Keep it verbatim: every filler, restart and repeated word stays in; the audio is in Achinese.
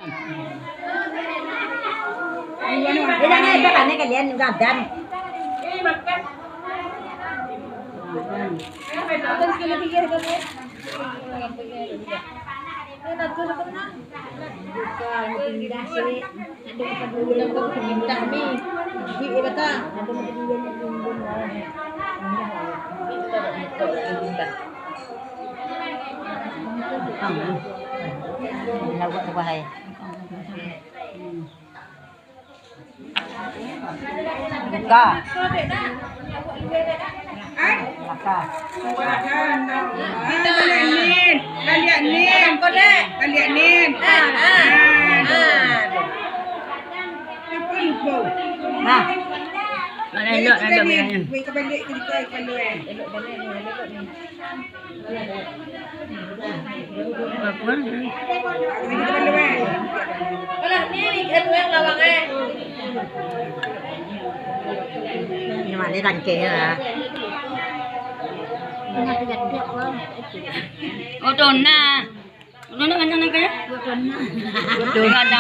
Dia jangan ikut aneh kalian juga dan. Buka. Buka. Baliak nin. Baliak nin. Nah. Elok, elok, elok. Ini mana tangke ya? Oh, dona. Dona mana nak kaya? Dona.